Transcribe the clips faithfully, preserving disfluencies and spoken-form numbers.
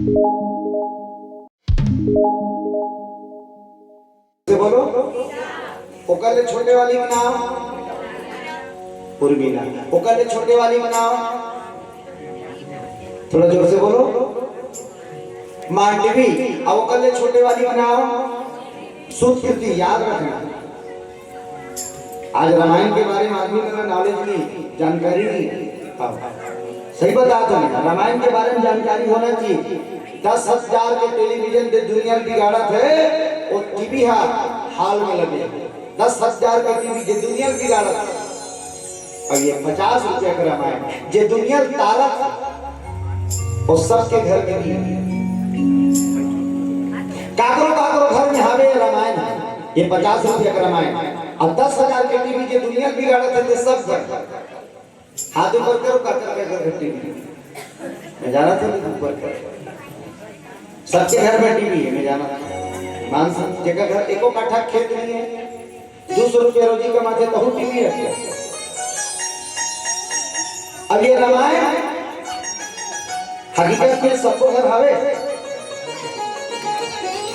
से बोलो। ओकर ले छोटे वाली के नाम उर्मिला। ओकर ले छोटे वाली के नाम, थोड़ा जोर से बोलो, मांडवी। अब ओकर ले छोटे वाली के नाम सुकृति। याद रखना, आज रामायण के बारे में आदमी मन ला नॉलेज नहीं, जानकारी नहीं। हाँ। सही बतात हँव, रामायण के बारे में जानकारी होना चाहिए। दस हजार के टेलीविजन दे दुनिया ल बिगाड़त हे, वो टीवी हा हाल में लगे। दस हजार के टीवी जे दुनिया ल बिगाड़त हे। अब ये पचास रुपया के रामायण जे दुनिया ल तारत हे, वो सबके घर में नहीं हे। काकरो काकरो घर में हवे रामायण, ये पचास रुपया के रामायण। अब दस हजार के टीवी जे दुनिया ल बिगाड़त हे, ते सब घर। हाथ ऊपर करो, काकर के घर टीवी। मैं जानत हँव, ऊपर करो। सबके घर में टीवी हे, मैं जानत हँव। मान से जेकर घर एको कट्ठा खेत नहीं हे, दो सौ रुपया रोजी कमाथे, तहू टीवी हे। अब ये रामायण हकीकत में सबको घर हवे,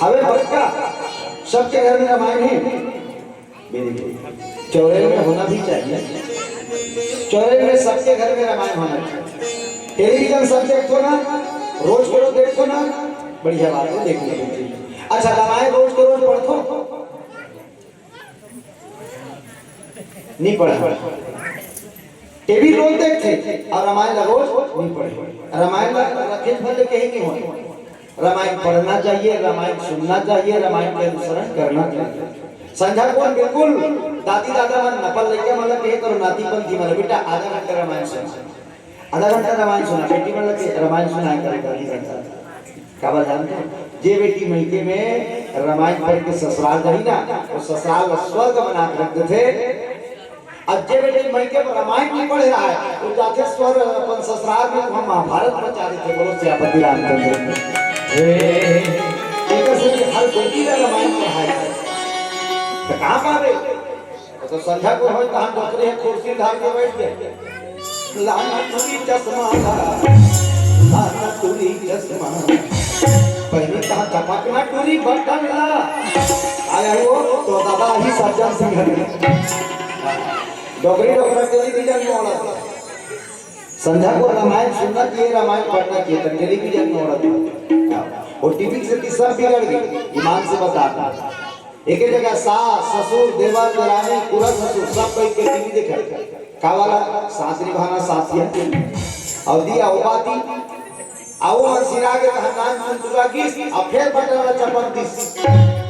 हवे पक्का, सबके घर में रामायण हे। Very good। चौरेल में होना भी चाहिए, चौरेल में सबके घर में रामायण होना चाहिए। टेलीविजन सब देखथो ना, रोज के रोज देखथो ना, बढ़िया बात हे, देखना भी चाहिए। अच्छा, रामायण रोज के रोज पढ़थो? नहीं पढ़े। टीवी रोज देखथे अउ रामायण ला रोज नहीं पढ़े। रामायण ला रखे भर ले कहीं नहीं होय। रामायण पढ़ना चाहिए, रामायण सुनना चाहिए, रामायण के अनुसरण करना चाहिए। संझा कुन बिल्कुल दादी दादा मन अपन लइका मन ला कहे करो, नाती पंथी मन ला, "बेटा, आधा घंटा रामायण सुना, आधा घंटा रामायण सुना।" बेटी मन ला कहे, "रामायण सुनाय करे दादी दादा।" काबर जानथो? जे बेटी मइके में रामायण पढ़ के ससुराल जाही ना, वो ससुराल ला स्वर्ग बना के रख देथे। अब जे बेटी मइके में रामायण नहीं पढ़े रहा हे, वो जाथे स्वर्ग अपन ससुराल में, वहाँ महाभारत मचा देथे। बोलो सियापति रामचंद्र। हे, एकर से हर बेटी ला रामायण पढ़ाय। तो कहाँ पावे? तो संझा कुन होय, तहाँ डोकरी हे, कुर्सी डाल के बैठ गए। लाना टूरी चश्मा ला, लाना टूरी चश्मा। पहले कहा चपकना टूरी बटन ला। आया हो तो दादा ही सज्जन सिंह हे। डोकरी डोकरा टेलीविजन में औरत। संझा कुन रामायण सुनना चाहिए, रामायण पढ़ना चाहिए, तो टेलीविजन में औरत। वो टीवी से सब बिगड़ गई, ईमान से बता। एके जगह सास, ससुर, देवर, देरानी, पूरा ससुर, सब बैठ के टीवी देखे। का वाला? सास निभाना साथिया। अउ दिया ओ बाती, अउ मन सिरा के तहाँ नान मन तुरा गिस, अउ फेर बटन ला चपक दिस।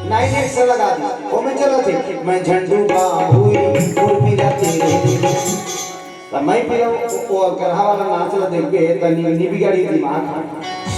नाइन एक्स लगा दिस। ओमे चलत हे, "मैं झंडू बाबू, उर्मिला तेरे।" त मैं फिर वो, वो करहा वाला नाच ला देखबे, त नी, नी बिगाड़ी दिमाग।